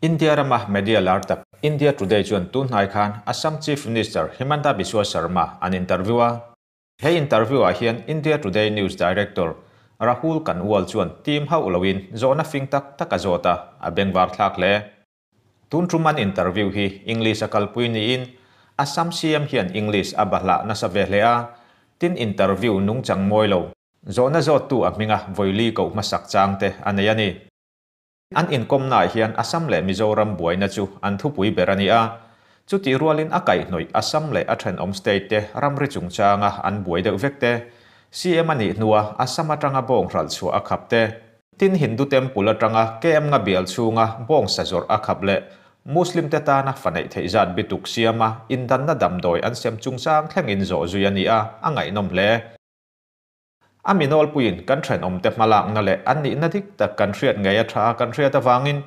India rama media lar tak India Today chuan tun hnai khan Assam Chief Minister Himanta Biswa Sarma an interview a. He interview ah hian India Today News Director Rahul Kanwal chuan team hauh loin zawhna fing tak tak a zawt a, a bengvar thlak hle. Tun tum an interview hi English a kalpui niin Assam CM hian English a bahlah nasa ve hle a, tin interview nungchang mawi lo zawhna zawttu a hminga vawili koh hmasak chang te a nei a ni. An inkawmnaah hian Assam leh Mizoram buaina chu an thupui ber a ni a. Chutih rualin a kaihhnawih Assam leh a thenawm state te ramri chungchanga an buai deuh vek te, CM a nih hnua Assam atanga bawng hralh chhuah a khap te, tin Hindu temple atanga KM nga bial chhunga bawng sa zawrh a khap leh Muslim te tana fa neih theih zat bituk siama indanna damdawi an sem chungchang thlengin zawh zui a ni a, a ngaihnawm hle. A mi nawlpuiin kan thenawmte hmalakna leh an nihna dik tak kan hriat ngei a tha kan hriat avangin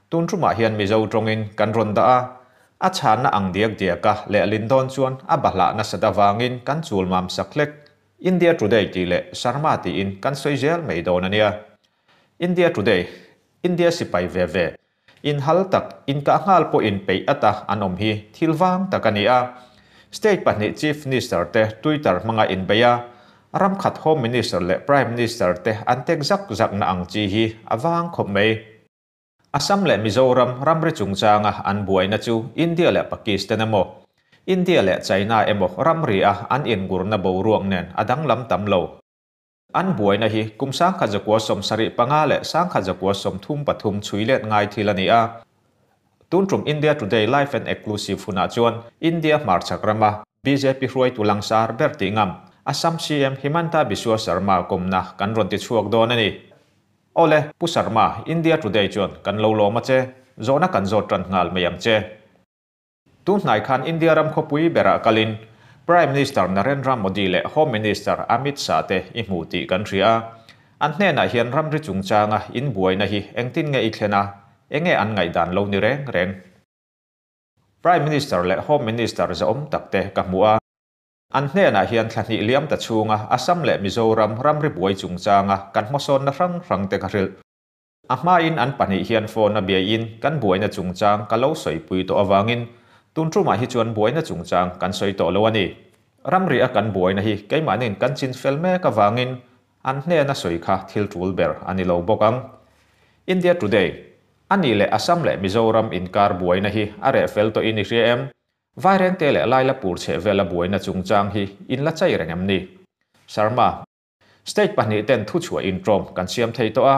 tun tumah hian Mizo tawngin kan rawn dah a. A chhanna ang diak diaka lehlin dawn chuan a bahlah nasat avangin kan chul mam sak hlek. India Today tih leh Sharma tiin kan sawi zel mai dawn a nia. India Today, India sipai ve ve, inhal tak, inkah nghal pawhin peih ata an awm hi thil vang tak a ni a. State pahnih Chief Minister te Twitter hmanga inbei a, ram khat Home Minister leh Prime Minister te an tek zak zakna ang chi hi a vang khawp mai. Assam leh Mizoram ramri chungchanga an buaina chu India leh Pakistan emaw, India leh China emaw ramri a an ingurna boruak nen a danglam tam lo. An buaina hi kum 1975 leh 1933 chhui let ngai thil a ni a. Tun tum India Today Live and Exclusive hunah chuan India hmarchhak rama bjp hruaitu langsar ber tih ngam Assam CM Himanta Biswa Sarma kawmna kan rawn ti chhuak dawn a ni. Awle, Pu Sarma, India Today chuan kan lo lawm a che, zawhna kan zawt tan nghal mai ang che. Tun hnai khan India ram khawpui berah kalin Prime Minister Narendra Modi leh Home Minister Amit Shah te i hmuh tih kan hria a. An hnenah hian ramri chungchanga inbuaina hi engtin nge i thlen a, enge an ngaihdan lo ni reng reng? Prime Minister leh Home Minister zahawm tak te ka hmu a. An hnenah hian thla hnih liam ta chhunga Assam leh Mizoram ramri buai chungchanga kan hmasawnna hrang hrang te ka hrilh. A hmain an pahnih hian phone a biaiin kan buaina chungchang ka lo sawipui tawh avangin tun tumah hi chuan buaina chungchang kan sawi tawh lo a ni. Ramri a kan buaina hi keimahniin kan chin fel mek avangin an hnena sawi kha thil tul ber a ni lo bawk ang. India Today, A nih leh Assam leh Mizoram inkar buaina hi a reh fel tawhin i hria em? Vairengte leh Lailapur chhehvela buaina chungchang hi in la chai reng em ni? Sharma. State pahnih ten thuchhuah intawm kan siam thei tawh a,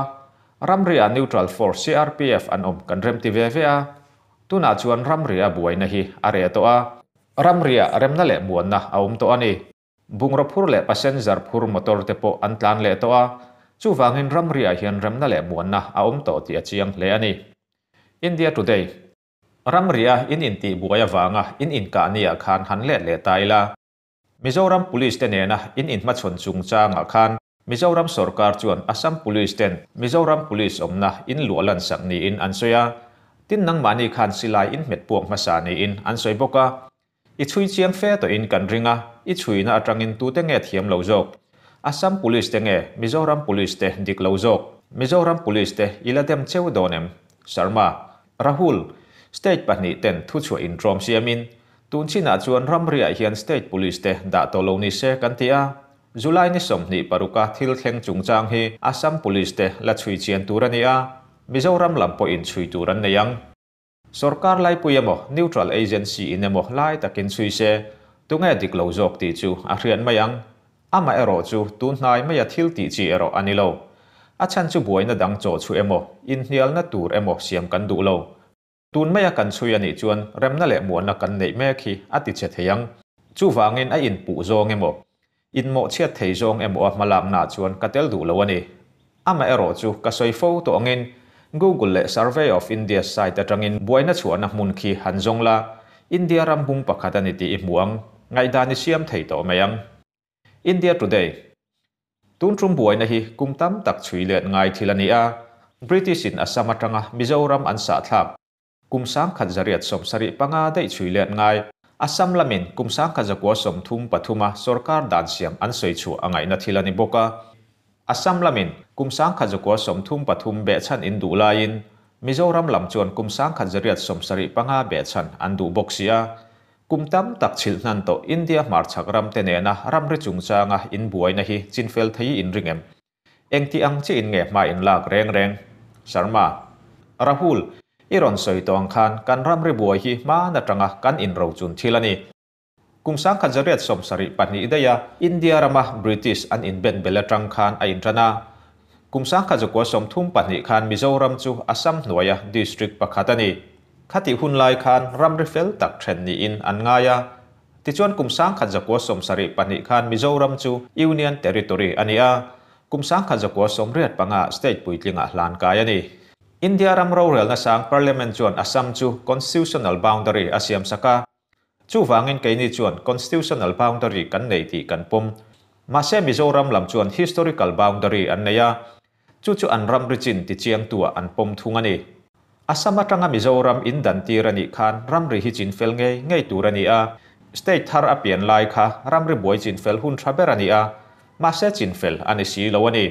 ramria neutral force CRPF an awm kan remti ve ve a, tunah chuan ramria buaina hi a reh tawh a, ramria remna leh muanna a awm tawh a ni. Bungraw phur leh passenger phur motor te pawh an tlan leh tawh a, chuvangin ramriah hian remna leh muanna a awm tawh tih a chiang hle a ni. India Today. Ramria in intih buai avanga in inkahni ah khan han let leh ta ila. Mizoram Police te nena in inhmachhawn chungchangah khan Mizoram sorkar chuan Assam Police ten Mizoram Police awmna in luah lansak niin an sawi a, tin nangmahni khan silai in hmet puak hmasa niin an sawi bawk a. I chhui chiang fe tawhin kan ring a, i chhuina atangin tute nge thiam lo zawk? Assam Police te nge Mizoram Police te dik lo zawk? Mizoram Police te i la dem cheu dawn em? Sharma, Rahul, State pahnih ten thuchhuah intrawm siamin Tun chinah chuan ramriah hian State Police te dah tawh lo ni se kan ti a, July ni 26 a thil thleng chungchang hi Assam Police te la chhui chian tur a ni a, Mizoram lam pawhin chhui tur an nei ang. Sorkar laipui emaw neutral agency in emaw lai takin chhui se, tunge dik lo zawk tih chu a hriat mai ang. Amaherawh chu tun hnai maia thil tih chi erawh a ni lo. A chhan chu buaina dang chaw chu emaw, inhnialna tur emaw siam kan duh lo. Tun maia kan chhui a nih chuan remna leh muanna kan neih mek hi a ti che thei ang. Chuvangin a inpuh zawng emaw, inmawhchhiat thei zawng emaw a hmalaknaah chuan ka tel duh lo a ni. Amaherawh chu ka sawi fo tawh angin Google leh Survey of India site atangin buaina chhuahna hmun khi han zawng la, India ram bung pakhat a ni tih i hmu ang, ngaihdan i siam thei tawh mai ang. India Today. Tun tum buaina hi kum tam tak chhui let ngai thil a ni a, British in Assam atanga Mizoram an sahthlak kum 1875 daih chhui let ngai. Assam lamin kum 1933 a sorkar dan siam an sawi chhuah a ngaihna thil a ni bawk a. Assam lamin kum 1933 behchhan in duh laiin. Mizoram lam chuan kum 1875 behchhan an duh bawk si a. Kum tam tak chhilh hnan tawh India hmarchhak ram te nena ramri chungchanga inbuaina hi chinfel thei i inring em? Engti ang chiah in nge hma in lak reng reng? Sharma, Rahul, i rawn sawi tawh ang khan kan ramri buai hi hmaan atanga kan inrochun thil a ni. Kum 1872 daiha India rama British an inben bel atang khan a intan a. Kum 1932 khan Mizoram chu Assam hnuaia district pakhat a ni. Khatih hun lai khan ramri fel tak then niin an ngai a. Tichuan kum 1972 khan Mizoram chu Union Territory a ni a. Kum 1985 state puitlinga hlan kai a ni. India ram rorelna sang Parliament chuan Assam chu constitutional boundary a siam sak a. Chuvangin keini chuan constitutional boundary kan nei tih kan pawm. Mahse Mizoram lam chuan historical boundary an nei a. Chu chu an ramri chin tichiangtuah an pawm thung a ni. Assam atanga Mizoram in dan tir a nih khan ramri hi chin fel ngei ngei tur a ni a. State thar a pian lai kha ramri buai chin fel hun tha ber a ni a. Mahse chin fel a ni si lo a ni.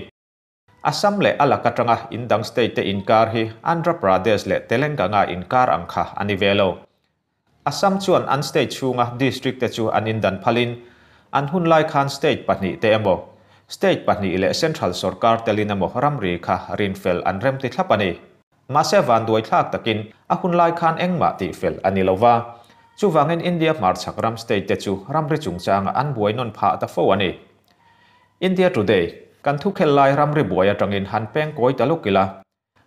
Assam leh a lak atanga indang state te inkar hi Andhra Pradesh leh Telangana inkar ang kha a ni ve lo. Assam chuan an state chhunga district te chu an indan phalin an hun lai khan state pahnih te emaw, state pahnih leh central sorkar telin emaw ramri kha rinfel an remti thlap a ni. Mahse vanduai thlak takin a hun lai khan engmah tihfel a ni lova. Chuvangin India hmarchhak ram state te chu ramri chungchanga an buai nawn phah ta fo a ni. India Today, kan thukhel lai ramri buai atangin han peng kawi ta lawk ila.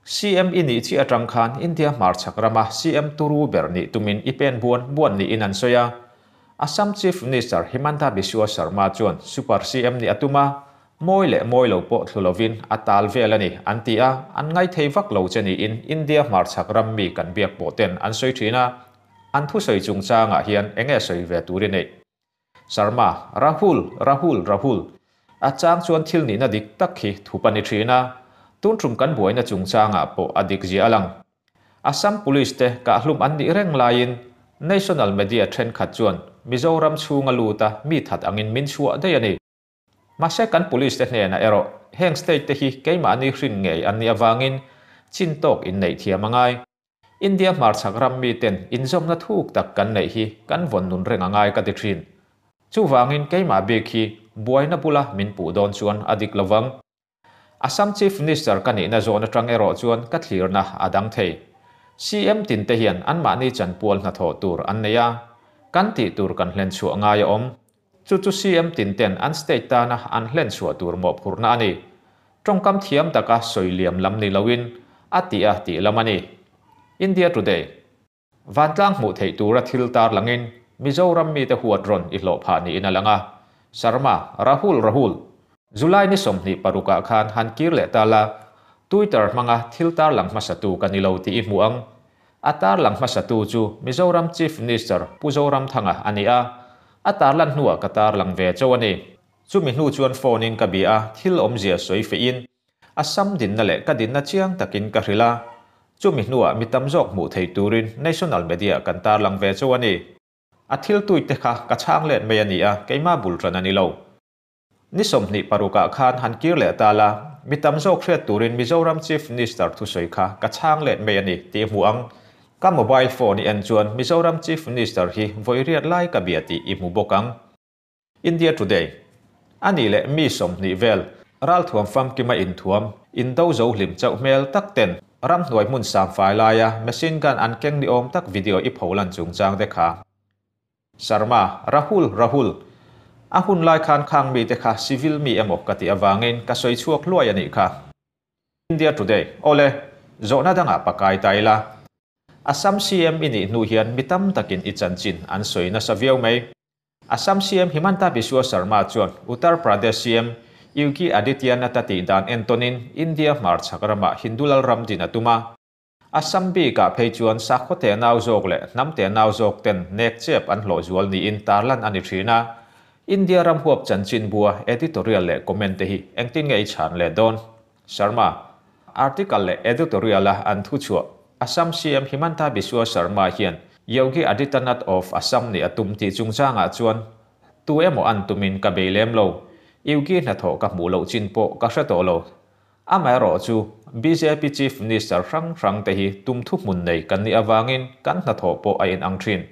CM i nih chi atang khan India hmarchhak rama CM turu ber nih tumin i pen buan buan niin an sawi a. Assam Chief Minister Himanta Biswa Sarma chuan Super CM nih a tum a, mawi leh mawi lo pawh thlu lovin a tal vel a ni an ti a, an ngai thei vak lo che niin India hmarchhak ram mi kan biak pawh ten an sawi thin a. An thusawi chungchangah hian eng nge sawi ve tur i neih? Sharma, Rahul, Rahul, Rahul. A chang chuan thil nihna dik tak hi thup a ni thin a, tun tum kan buaina chungchangah pawh a dik zia a lang. Assam Police te kahhlum an nih reng laiin National Media thenkhat chuan Mizoram chhunga luta mi that angin min chhuah daih a ni. Mahse kan Police te hnenah erawh heng state te hi keimahni hrin ngei an nih avangin chin tawk inneih thiam a ngai. India hmarchhak ram miten inzawmna thuk tak kan neih hi kan vawn nun reng a ngai ka ti thin. Chuvangin keimah bik hi buaina bula min puh dawn chuan a dik lovang. Assam Chief Minister ka nihna zawn atang erawh chuan ka thlirna a dang thei. CM tin te hian anmahni chanpual hnathawh tur an nei a, kan tih tur kan hlen chhuah ngai a awm. Chu chu CM tin ten an state tana an hlen chhuah tur mawhphurhna a ni. Tawngkam thiam taka sawi liam lam ni loin a tih a tih lam a ni. India Today. Vantlang hmuh theih tura thil tar langin Mizoram mite huat rawn i hlawh phah niin a lang a. Sharma, Rahul Rahul! July ni 26 ah khan han kir leh ta la, Twitter hmanga thil tar lang hmasatu ka ni lo tih i hmuh ang. A tar lang hmasatu chu Mizoram Chief Minister Pu Zoramthanga a ni a, a tarlan hnuah ka tar lang ve chauh a ni. Chumi hnu chuan phone in ka bia a, thil awmzia sawi feih in Assam dinna leh ka dinna chiang takin ka hrilh a. Chumi hnuah mi tam zawk hmuh thei turin national media kan tarlang ve chauh a ni. A thil tui te kha ka chhang let mai a ni a, keimah bul ṭan a ni lo. Ni 26 ah khan han kir leh ta la, mi tam zawk hriat turin Mizoram Chief Minister thusawi kha ka chhang let mai a ni tih hmuh ang. Ka mobile phone i en chuan Mizoram Chief Minister hi vawi riat lai ka bia tih i hmu bawk ang. India Today. A nih leh mi 20 vel, ralthuam famkima inthuam, indo zo hlim chauh hmel tak ten ramhnuai hmun samfai laia machine gun an keng ni awm tak video i pholan chungchang te kha. Sharma, Rahul, Rahul! A hun lai khan khang mi te kha civil mi emaw ka tih avangin ka sawi chhuak hluai a nih kha. India Today. Awle, zawhna dangah pakai ta ila. Assam CM i nih hnu hian mi tam takin i chanchin an sawi nasa viau mai. Assam CM Himanta Biswa Sarma chuan Uttar Pradesh CM Yogi Adityanath a tih dan entawnin India hmarchhak ramah Hindu lal ram din a tum a. Assam bikah phei chuan sakhaw te nau zawk leh hnam te nau zawk ten nek chep an hlawh zual niin tarlan a ni thin a. India ram huap chanchin bua editorial leh comment te hi engtin nge i chhan leh dawn? Sarma, Article leh editorial a an thu chhuah Assam CM Himanta Biswa Sarma hian Yogi Adityanath of Assam nih a tum tih chungchangah chuan tu emaw an tumin ka bei lem lo. Yogi hnathawh ka hmuh loh chin pawh ka hre tawh lo. Amaherawhchu, bjp Chief Minister hrang hrangte hi tum thuhmun nei kan nih avangin kan hnathawh pawh a inang thin.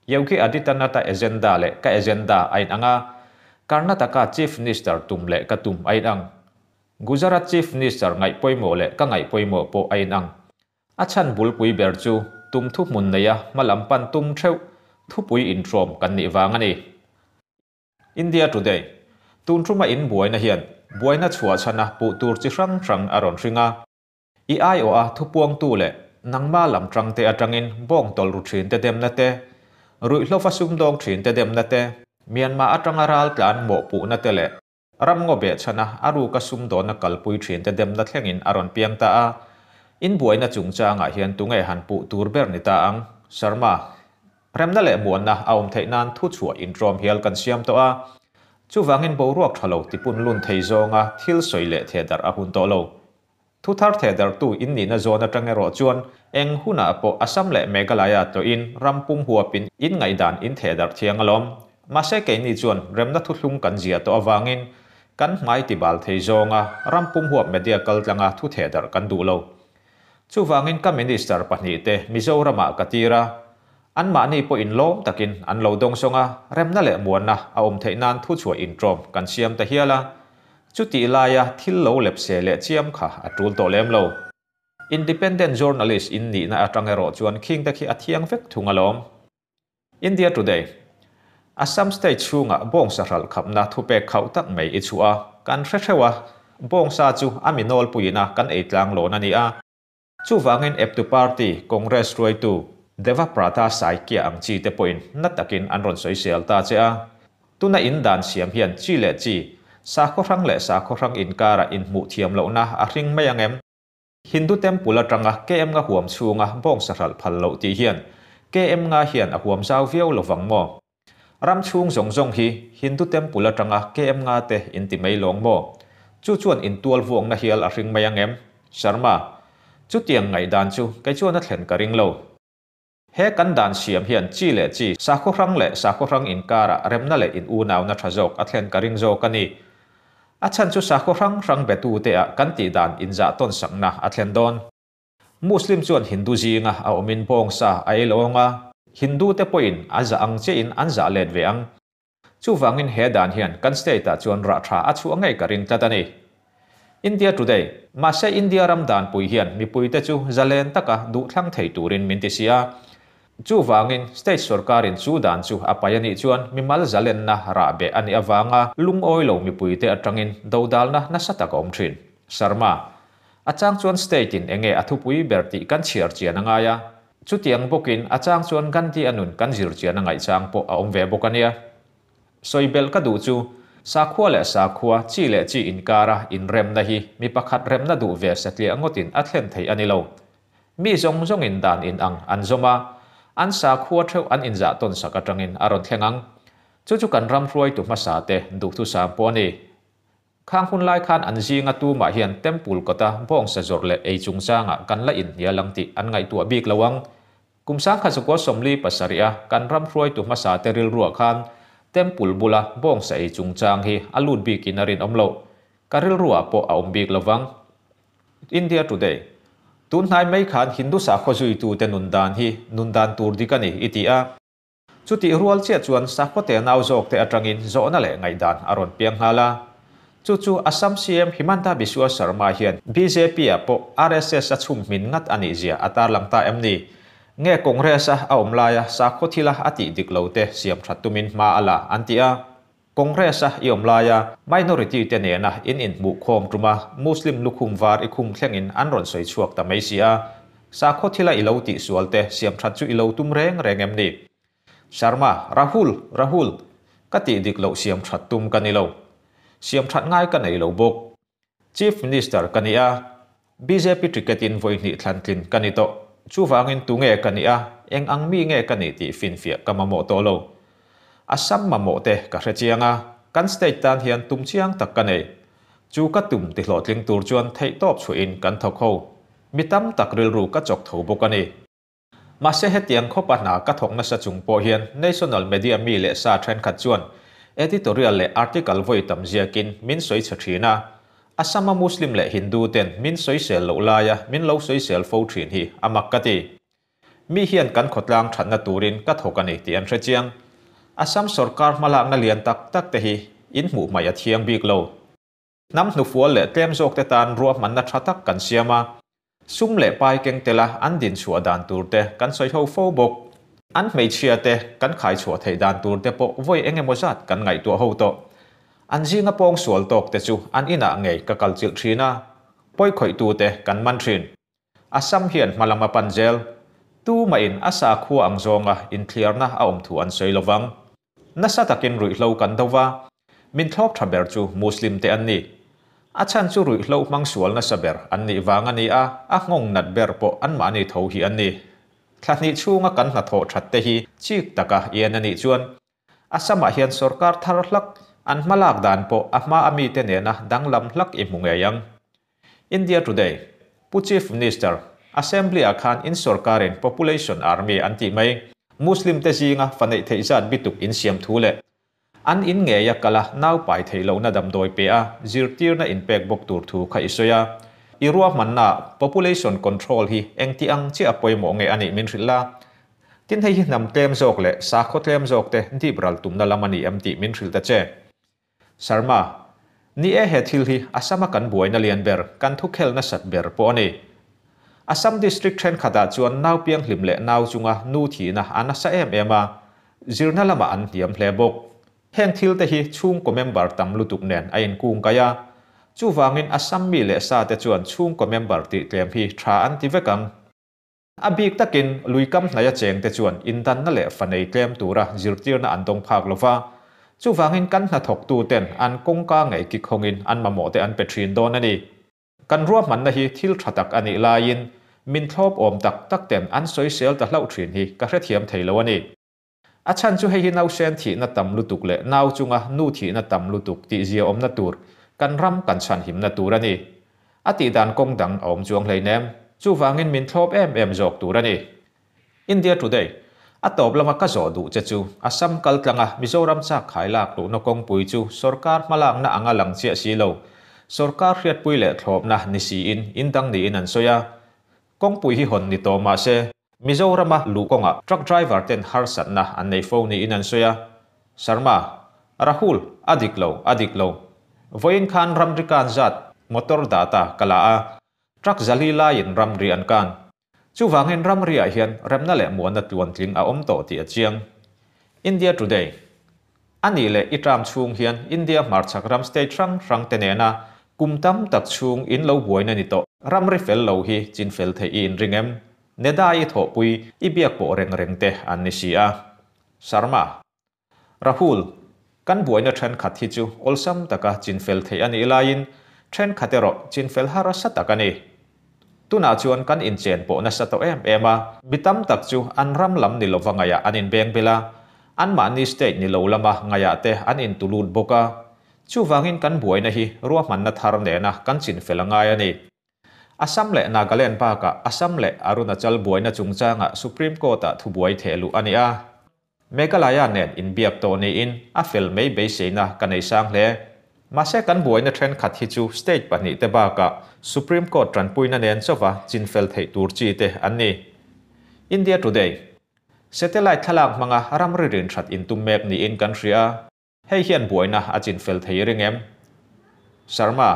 Yogi Adityanath-a agenda leh ka agenda a inang a, Karnataka Chief Minister tum leh ka tum a inang. Gujarat Chief Minister ngaih pawimawh leh ka ngaih pawimawh pawh a inang. A chhan bulpui ber chu tum thuhmun neia hmalam pan tum theuh thupui intrawm kan nih vang a ni. India Today, Tun thuma in buaina hian buaina chhuah chhana puh tur chi hrang hrang a rawn hring a. I aiawh a thupuangtu leh nangma lam tangte atangin bawng tawlh ru thinte demna te, ruihhlova sumdawng thinte demna te, Myanmar atanga ral tlan mawhpuhna te leh Ram ngaw beh chhana a ruka sumdawnna kalpui thinte demna thlengin a rawn piang ta a. In buaina chungchangah hian tunge han puh tur ber ni ta ang? Sharma, Remna leh muanna a awm theih nan thuchhuah intrawm hial kan siam tawh a. Chuvangin boruak tha lo tipun lun thei zawnga thil sawi leh thehdarh a hun tawh lo. Thu thar thehdarhtu in nihna zawn atang erawh chuan eng hunah pawh Assam leh Meghalaya tlawhin ram pum huapin in ngaihdan in thehdarh thiang alawm. Mahse keini chuan remna thuthlung kan zia tawh avangin kan hmai tibal thei zawnga ram pum huap media kaltlanga thu thehdarh kan duh lo. Chuvangin ka minister pahnihte Mizoramah ka tir a, anmahni pawhin lawm takin an lo dawngsawng a, remna leh muanna a awm theih nan thuchhuah intrawm kan siam ta hial a. Chutih laia thil lo lepse leh chiam kha a tul tawh lem lo. Independent journalist in nihna atang erawh chuan khingte khi a thiang vek thung alawm. India Today, Assam state chhungah bawngsa hralh khapna thupek khauh tak mai i chhuah a, kan hre hreuh a, bawngsa chu a mi nawlpuiina kan ei tlang lawn a ni a. Chuvangin eptu party Congress hruaitu Devaprata Saikia ang chi te pawhin na takin an rawn sawisel ta che a. Tuna in dan siam hian chi leh chi, sakhaw hrang leh sakhaw hrang inkara inhmuh thiam lohna a hring mai ang em? Hindu temple atanga KM nga huam chhunga bawngsa hralh phal loh tih hian KM nga hian a huam zau viau lovang maw? Ram chhung zawng zawng hi Hindu temple atanga KM nga te in ti mai lawng maw? Chu chuan intual vuakna hial a hring mai ang em? Sharma, Chutiang ngaihdan chu kei chuan a thlen ka ring lo. He kan dan siam hian chi leh chi, sakhaw hrang leh sakhaw hrang inkarah remna leh in unauna tha zawk a thlen ka ring zawk a ni. A chhan chu sakhaw hrang hrang betute ah kan tihdan inzah tawn sakna a thlen dawn. Muslim chuan Hindu zinga a awmin bawngsa a ei lo ang a, Hindu te pawhin a zah ang chiahin an zah let ve ang. Chuvangin he dan hian kan state ah chuan rah tha a chhuah ngei ka ring tlat a ni. India Today, Mahse India ram danpui hian mipuite chu zalen taka duhthlang thei turin min ti si a. Chuvangin state sorkarin chu dan chu a pai a nih chuan mimal zalenna rah beh a nih avanga lungawi lo mipuite atangin dodalna nasa tak a awm thin. Sharma, A chang chuan state in enge a thupui ber tih kan chhiar chian a ngai a, chutiang bawkin a chang chuan Gandhi a nun kan zir chian a ngaih chang pawh a awm ve bawk a nia. Sawi belh ka duh chu, sakhua leh sakhua, chi leh chi inkara inremna hi mi pakhat remna duh ve satliah ngawtin a thlen theih a ni lo. Mi zawng zawngin dan inang an zawm a, an sakhua theuh an inzah tawn sak atangin a rawn thleng ang. Chu chu kan ram hruaitu hmasa te duhthusam pawh a ni. Khang hun lai khan an zinga tumah hian Temple kawta bawngsa zawrh leh ei chungchangah kan la inhnial ang tih an ngaihtuah bik lo ang. Kum 1927 a kan ram hruaitu hmasa te rilruah khan Temple bula bawngsa ei chungchang hi a lut bikin a rinawm loh. Ka rilruah pawh a awm bik lo vang. India Today, Tun hnai mai khan Hindu sakhaw zuitute nun dan hi nun dan tur dik a ni i ti a. Chutih rual chiah chuan sakhaw nau zawkte atangin zawhna leh ngaihdan a rawn piang nghal a. Chu chu Assam CM Himanta Biswa Sarma hian BJP-ah pawh RSS a chhum hmin ngat a nih zia a tarlang ta em ni? Nge Congress-a a awm laia sakhaw thila a tih dik lo te siam that tumin hma a la an ti a. Congress-a i awm laia minority te nena in inhmuh khawm tuma Muslim lukhum var i khum thlengin an rawn sawi chhuak ta mai si a. Sakhaw thila i lo tihsual te siam that chu i lo tum reng reng em ni? Sharma, Rahul! Rahul! Ka tih dik loh siam that tum ka ni lo. Siam that ngai ka nei lo bawk. Chief Minister ka ni a, bjp ticket in vawi hnih thlan tlin ka ni tawh. Chuvangin tu nge ka nih a, eng ang mi nge ka nih tih finfiah ka mamawh tawh lo. Assam mamawh te ka hre chiang a, kan state tan hian tum chiang tak ka nei. Chu ka tum ti hlawhtling tur chuan theihtawp chhuahin kan thawk ho. Mi tam tak rilru ka chawk tho bawk a ni. Mahse hetiang khawpa hna ka thawk nasa chung pawh hian national media mi leh sa thenkhat chuan editorial leh article vawi tam ziakin min sawi chhe thin a. Assam-a Muslim leh Hindu ten min sawisel loh laia min lo sawisel fo thin hi a mak ka ti. Mi hian kan khawtlang thatna turin ka thawk a ni tih an hre chiang. Assam sorkar hmalakna lian tak tak te hi in hmuh hmaih a thiang bik lo. Hnam hnufual leh tlem zawk te tan ruahmanna tha tak kan siam a, sum leh pai keng tela an din chhuah dan tur te kan sawi ho fo bawk. An hmeichhia te kan khai chhuah theih dan tur te pawh vawi eng emaw zat kan ngaihtuah ho tawh. An zinga pawng sual tawk te chu an inah ngei ka kal chilh thin a, pawi khawih tu te kan man thin. Assam hian hma lam a pan zel. Tumahin a sakhua ang zawnga inthliarna a awm thu an sawi lovang. Nasa takin ruihhlo kan do va, min thlawp tha ber chu Muslim te an ni. A chhan chu ruihhlo hmang sual nasa ber an nih vang a ni a, a nghawng nat ber pawh anmahni tho hi an ni. Thla hnih chhunga kan hnathawh that te hi chik taka ian a nih chuan Assam-ah hian sorkar thar hlak an hmalak dan pawh a hma a mite nena danglam hlak i hmu ngei ang. India Today, Pu Chief Minister, Assembly-ah khan in sorkarin Population Army an tih mai, Muslim te zinga fa neih theih zat bituk in siam thu leh an in ngeia kala nau pai theih lohna damdawi pe a zirtirna in pek bawk tur thu kha i sawi a. I ruahmanna Population Control hi engti ang chiah a pawimawh nge a nih min hrilh la. Tin hei hi hnam tlem zawk leh sakhaw tlem zawk te dip ral tumna lam a ni em tih min hrilh ta che. Sharma, Ni e he thil hi Assam-a kan buaina lian ber, kan thukhel nasat ber pawh a ni. Assam district thenkhatah chuan nau pianghlim leh nau chunga nu thihna a nasa em em a, zirna lamah an hniam hle bawk. Heng thil te hi chhungkaw member tam lutuk nen a inkungkaih a, chuvangin Assam mi leh sa te chuan chhungkaw member tih tlem hi tha an ti vek ang. A bik takin luikam hnaia chengte chuan indanna leh fa nei tlem tura zirtirna an dawng phak lo va, chuvangin kan hnathawktuten an kawngka ngei kik hawngin an mamawhte an pe thin dawn a ni. Kan ruahmanna hi thil tha tak a nih laiin min thlawp awm tak tak ten an sawisel ta hlauh thin hi ka hrethiam thei lo a ni. A chhan chu hei hi nausen thihna tam lutuk leh nau chunga nu thihna tam lutuk tih zia awmna tur, kan ram kan chhanhimna tur a ni. A tih dan kawng dang a awm chuang hleinem. Chuvangin min thlawp em em zawk tur a ni. India Today, A tawp lama ka zawh duh che chu, Assam kal tlanga Mizoram chak khai lak luhna kawngpui chu sorkar hmalakna anga lang chiah si lo, sorkar hriatpui leh thlawpna ni siin in dang niin an sawi a. Kawngpui hi hawn ni tawh mah se, Mizorama luh kawngah truck driver ten harsatna an nei fo niin an sawi a. Sharma, Rahul, a dik lo, a dik lo. Vawiin khan ramri kan zat motor data ka la a, truck zali laiin ramri an kan. Chuvangin ramriah hian remna leh muanna tluantling a awm tawh tih a chiang. India Today, A nih leh i term chhung hian India hmarchhak ram state hrang hrang te nena kum tam tak chhung in lo buaina ni tawh. Ramri fel lo hi chin fel theih i inring em? Neda i thawhpui i biak pawh reng reng te an ni si a. Sharma. Rahul, Kan buaina thenkhat hi chu awlsam taka chin fel theih a nih laiin thenkhat erawh chin fel harsa tak a ni. Tunah chuan kan inchen pawh nasa tawh em em a, mi tam tak chu an ram lam ni lova ngaihah an inbeng bel a, anmahni state ni lo lama ngaihah te an intulut bawk a. Chuvangin kan buaina hi ruahmanna thar nena kan chinfel a ngai a ni. Assam leh Nagaland bakah Assam leh Arunachal buaina chungchangah Supreme Court-ah thubuai theh luh a ni a. Meghalaya nen inbiak tawh niin a fel mai beiseina ka nei sang hle. Mahse kan buaina thenkhat hi chu state pahnihte bakah Supreme Court tanpuina nen chauva chinfel theih tur chi te an ni. India Today. Satellite thlalak hmanga ramri rin that intum mek niin kan hria a. Hei hian buaina a chinfel thei ring em? Sharma.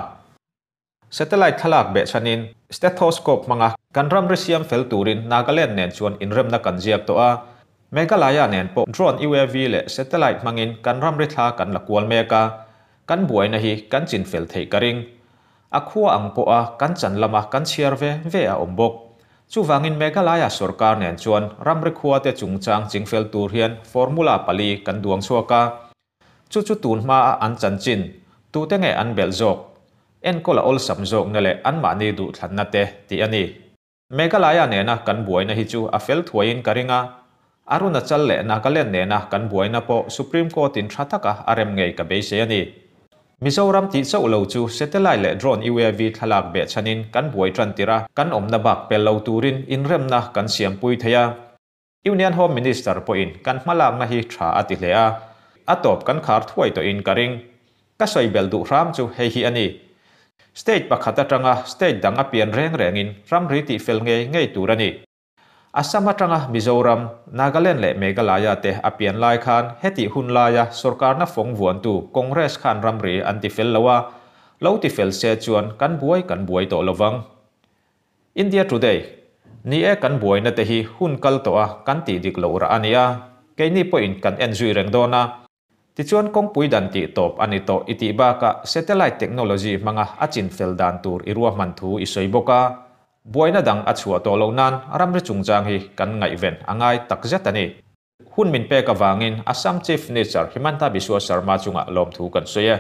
Satellite thlalak behchhanin stethoscope hmanga kan ramri siam fel turin Nagaland nen chuan inremna kan ziak tawh a, Meghalaya nen pawh drone UAV leh satellite hmangin kan ramri thla kan la kual mek a, kan buaina hi kan chinfel theih ka ring. A khua ang pawha kan chan lama kan chhiar ve ve a awm bawk. Chuvangin Meghalaya sorkar nen chuan ramri khuate chungchang chingfel tur hian formula pali kan duang chhuak a. Chu chu tun hmaa an chanchin, tute nge an belh zawk? Enkawl a awlsam zawkna leh anmahni duhthlanna te tih a ni. Meghalaya nena kan buaina hi chu a fel thuaiin ka ring a, Arunachal leh Nagaland nena kan buaina pawh Supreme Court-in tha taka a rem ngei ka beisei a ni. Mizoram tih chauh lo chu satellite leh drone UAV thlalak behchhanin kan buai tan tir a, kan awmna bak pel lo turin inremna kan siampui thei a. Union Home Minister pawhin kan hmalakna hi tha a ti hle a, a tawp kan khar thuai tawhin ka ring. Ka sawi belh duh hram chu hei hi a ni. State pakhat atanga state dang a pian reng rengin ramri tihfel ngei ngei tur a ni. Assam atanga Mizoram, Nagaland leh Meghalaya te a pian lai khan hetih hun laia sorkarna fawng vuantu Congress khan ramri an tifel lo a, lo tifel se chuan kan buai kan buai tawh lovang. India Today, Ni e kan buaina te hi hun kal tawh a kan tih dik loh rah a ni a, keini pawhin kan en zui reng dawn a. Tichuan kawngpui dan tih tawp a ni tawh i tih bakah satellite technology hmanga a chin fel dan tur i ruahman thu i sawi bawk a, buaina dang a chhuah tawh loh nan ramri chungchang hi kan ngaihven a ngai takzet a ni. Hun min pek avangin Assam Chief Minister Himanta Biswa Sarma chungah lawmthu kan sawi e.